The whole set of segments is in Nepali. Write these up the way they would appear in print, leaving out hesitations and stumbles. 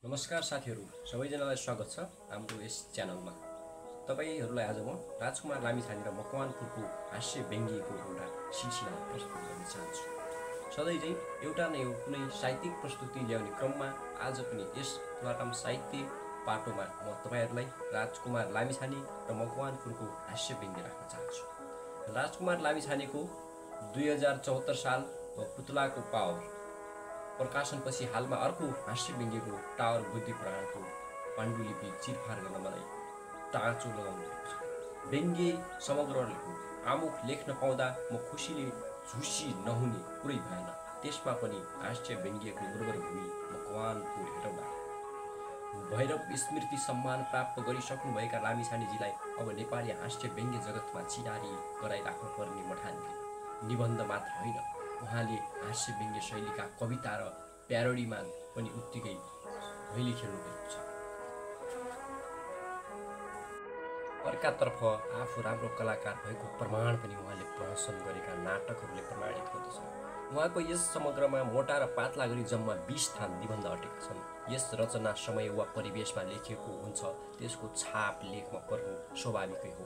नमस्कार साथीहरू, सबैजनालाई स्वागत छ हाम्रो यस च्यानलमा। तपाईहरूलाई आज म राजकुमार लामिछाने र मकवानपुरको हास्य व्यङ्ग्यको एउटा सिलसिला प्रस्तुत गर्न चाहन्छु। सधैँ चाहिँ एउटा न एउटा कुनै साहित्यिक प्रस्तुति ल्याउने क्रममा आज पनि यस तुलाराम साहित्य पाटोमा म तपाईहरूलाई राजकुमार लामिछाने र मकवानपुरको हास्य व्यङ्ग्य राख्न चाहन्छु। राजकुमार लामिछानेको 2074 साल पुतलाको पावर प्रकाशनपछि हालमा अर्को हास्य व्यङ्ग्यको टावर बुद्धि पुराणको पाण्डुलिपि चिरफार गर्न मलाई टाँचो लगाउनु छ। व्यङ्ग्य समग्र आमुख लेख्न पाउँदा म खुसीले झुसी नहुने कुरै भएन। त्यसमा पनि हास्य व्यङ्ग्यको उर्वर भूमि मकवानपुर हेटौँडा भैरव स्मृति सम्मान प्राप्त गरिसक्नुभएका लामिछानेजीलाई अब नेपाली हास्य व्यङ्ग्य जगतमा चिनारी गराइराख्नुपर्ने मठान्थे। निबन्ध मात्र होइन, उहाँले हास्य व्यङ्ग्य शैलीका कविता र प्यारोडीमा पनि उत्तिकै भैली खेल्नुभएको छ। अर्कातर्फ आफू राम्रो कलाकार भएको प्रमाण पनि उहाँले प्रदर्शन गरेका नाटकहरूले प्रमाणित गर्दछ। उहाँको यस समग्रमा मोटा र पातला गरी जम्मा 20 थान निबन्ध अटेका छन्। यस रचना समय वा परिवेशमा लेखिएको हुन्छ, त्यसको छाप लेखमा पर्नु स्वाभाविकै हो।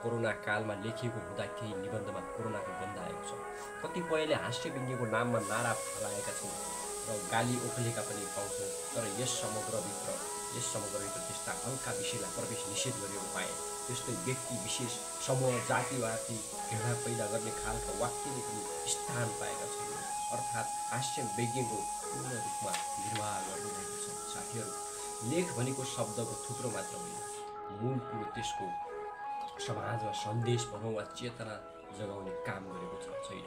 कोरोना कालमा लेखिएको हुँदा केही निबन्धमा कोरोनाको गन्ध आएको छ। कतिपयले हास्य व्यङ्ग्यको नाममा नारा फलाएका छन् र गाली ओखलेका पनि पाउँछौँ। तर यस समग्रभित्र त्यस्ता हल्का विषयलाई प्रवेश निषेध गरिएको पाए। त्यस्तै व्यक्ति विशेष समूह जातिवादी घृणा पैदा गर्ने खालका वाक्यले पनि स्थान पाएका छन्। अर्थात् हास्य व्यङ्ग्यको पूर्ण रूपमा निर्वाह गर्नुभएको छ। साथीहरू, लेख भनेको शब्दको थुप्रो मात्र होइन, मूल कुरो त्यसको समाजमा सन्देश भनौँ वा चेतना जगाउने काम गरेको छैन,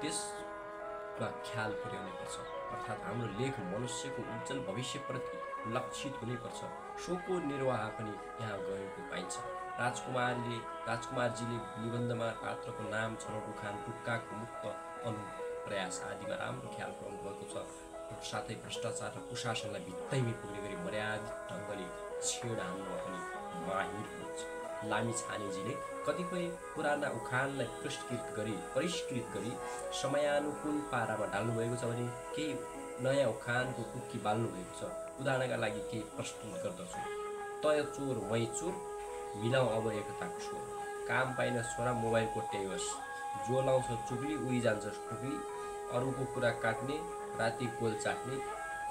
त्यसमा ख्याल पुर्याउनै पर्छ। अर्थात् हाम्रो लेख मनुष्यको उज्जवल भविष्यप्रति लक्षित हुनैपर्छ। सोको निर्वाह पनि यहाँ गएको पाइन्छ। राजकुमारजीले निबन्धमा पात्रको नाम, छनौट, उखान, टुक्काको मुक्त अनुप्रयास आदिमा राम्रो ख्याल पुर्याउनु भएको छ। साथै भ्रष्टाचार र कुशासनलाई भित्तैमै पुग्ने गरी मर्यादित ढङ्गले छेड हान्नमा पनि माहिर हुनुहुन्छ। लामिछानेजीले कतिपय पुराना उखानलाई परिष्कृत गरी समयानुकूल पारामा डाल्नुभएको छ भने केही नयाँ उखानको टुक्की बाल्नुभएको छ। उदाहरणका लागि केही प्रस्तुत गर्दछु। तय चोर वै चोर, मिलाउँ अब एकताको स्वर। काम पाइन छोरा मोबाइल कोट्याइयोस्, जो लाउँछ चुक्ली उही जान्छ टुक्ली। अरूको कुरा काट्ने, राति कोल चाट्ने।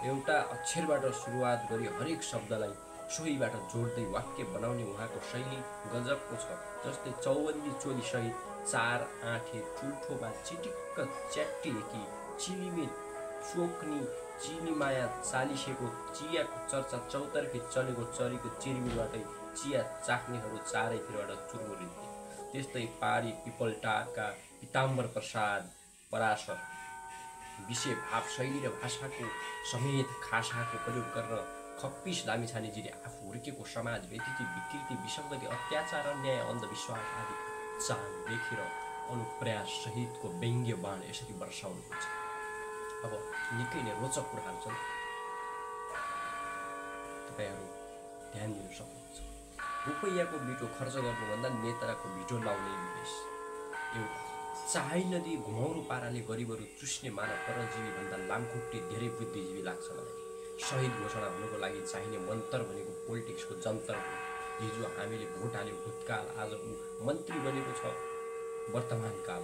एउटा अक्षरबाट सुरुवात गरी हरेक शब्दलाई सोहीबाट जोड्दै वाक्य बनाउने उहाँको शैली गजबको छ। जस्तै चौबन्दी चोली सहित 4 आँखे चुल्ठोमा चिटिक्क च्याटिएकी, चिलिमे चोक्नी चिनी माया चालिसेको, चियाको चर्चा चौतर्फी चलेको, चरीको चिरमिरबाटै चिया चाख्नेहरू चारैतिरबाट चुरमुरिन्थे। त्यस्तै पारी पिपलटाका पिताम्बर प्रसाद पराशर विषय भाव शैली र भाषाको समेत खासाको प्रयोग गर्न खप्पिस लामिछानेजीले आफू हुर्केको समाज व्यतिथि विकृति विसङ्गति अत्याचार अन्याय अन्धविश्वास आदि चाल देखेर अनुप्रयास सहितको व्यङ्ग्य बाण यसरी वर्षाउनुहुन्छ। अब निकै नै रोचक कुराहरू छन्, तपाईँहरू ध्यान दिनु सक्नुहुन्छ। रुपैयाँको बिटो खर्च गर्नुभन्दा नेताको बिटो लाउने विदेश। एउटा चाहै नदी घुमाउरो पाराले गरिबहरू चुस्ने मानव परजीवी भन्दा लामखुट्टे धेरै बुद्धिजीवी लाग्छ मलाई। शहीद घोषणा हुनुको लागि चाहिने मन्त्र भनेको पोलिटिक्सको जन्तर हो। हिजो हामीले भोट हाल्यो भूतकाल, आज ऊ मन्त्री बनेको छ वर्तमान काल।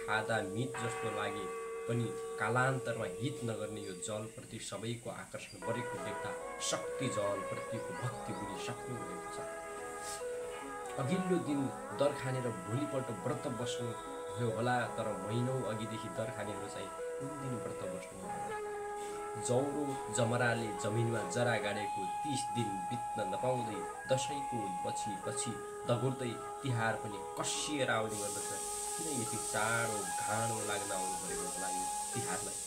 खादा मित जस्तो लागे पनि कालान्तरमा हित नगर्ने यो जलप्रति सबैको आकर्षण बढेको देख्दा शक्ति जलप्रतिको भक्ति बुझी सक्नु भएको छ। अघिल्लो दिन दर खानेर भोलिपल्ट व्रत बस्नु भयो होला, तर महिनौँ अघिदेखि दर खानेहरू चाहिँ कुन दिन व्रत बस्नु होला। जौरो जमराले जमिनमा जरा गाडेको 30 दिन बित्न नपाउँदै दसैँको पछि दगुर्दै तिहार पनि कसिएर आउने गर्दछ। किन यति चाँडो घाँडो लाग्न आउनु परेको होला यो तिहारलाई?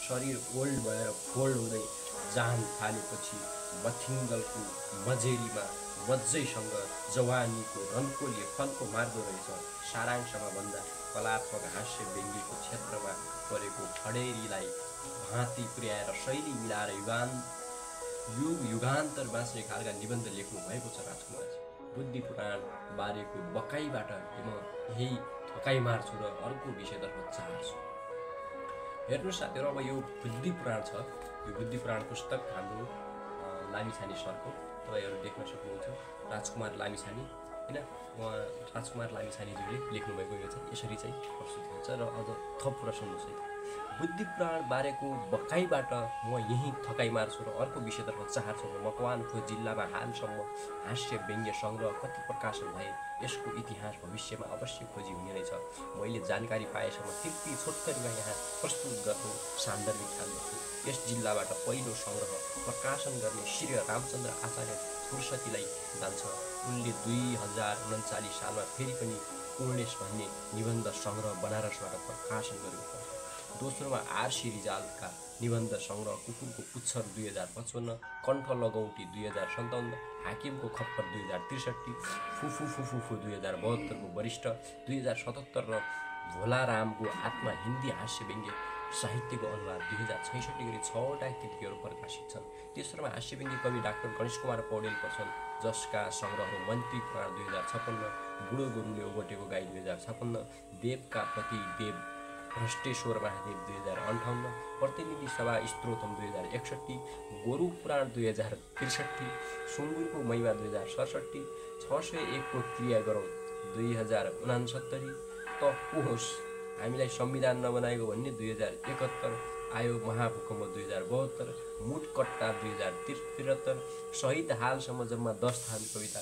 शरीर ओल्ड भएर फोल्ड हुँदै जान थालेपछि मथिङ्गलको मजेरीमा मजैसँग जवानीको रन्कोले फन्को मार्दो रहेछ। सारांशमा भन्दा कलात्मक हास्य व्यङ्ग्यको क्षेत्रमा परेको खडेरीलाई भाँति पुर्याएर शैली मिलाएर युगान्तर बाँच्ने खालका निबन्ध लेख्नु भएको छ राजकुमारजी। बुद्धि पुराण बारेको बकाइबाट म यही थकाइ मार्छु र अर्को विषयतर्फ चाहन्छु। हेर्नुहोस् साथीहरू, अब यो बुद्धि पुराण छ। यो बुद्धि पुराण पुस्तक हाम्रो लामिछाने सरको तपाईँहरू देख्न सक्नुहुन्छ। राजकुमार लामिछाने होइन, उहाँ राजकुमार लामिछानेज्यूले लेख्नुभएको यो चाहिँ यसरी चाहिँ प्रस्तुत हुन्छ। र अझ थप कुरा सुन्नुहोस् है। बुद्धि पुराण बारेको बकाइबाट म यहीँ थकाइ मार्छु र अर्को विषयतर्फ चाहन्छु। मकवानपुर जिल्लामा हालसम्म हास्य व्यङ्ग्य सङ्ग्रह कति प्रकाशन भए यसको इतिहास भविष्यमा अवश्य खोजी हुने रहेछ। मैले जानकारी पाएसम्म त्यति छोटकरीमा यहाँ प्रस्तुत गर्नु सान्दर्भिक ठान्दछु। यस जिल्लाबाट पहिलो सङ्ग्रह प्रकाशन गर्ने श्री रामचन्द्र आचार्य फुर्सतीलाई जान्छ। उनले 2039 सालमा फेरि पनि पूर्णेश भन्ने निबन्ध सङ्ग्रह बनारसबाट प्रकाशन गरेको पाउँछ। दोस्रोमा आरसी रिजालका निबन्ध सङ्ग्रह कुकुरको पुच्छर 2055, कण्ठ लगौटी 2057, हाकिमको खप्पर 2063, फुफु फुफुफु 2072 को वरिष्ठ 2077 र भोलारामको आत्मा हिन्दी हास्य व्यङ्ग्य साहित्यको अनुवाद 2066 गरी 6वटा कृतिहरू प्रकाशित छन्। तेस्रोमा हास्य व्यङ्ग्य कवि डाक्टर गणेश कुमार पौडेल पर्छन्, जसका सङ्ग्रहहरू मन्त्री पुराण 2056, बुढो गोरुले ओगटेको गाई 2056, देवका पति देव भ्रष्टेश्वर महादेव 2058, प्रतिनिधि सभा स्त्रोतम 2061, गोरु पुराण 2063, सुँगुरको महिमा 2067, 601 को क्रिया गरौँ 2069, त होस् हामीलाई संविधान नबनाएको भन्ने 2071, आयो महाभूकम्प 2072, मुटकट्टा 2073, सहित हालसम्म जम्मा 10 थान कविता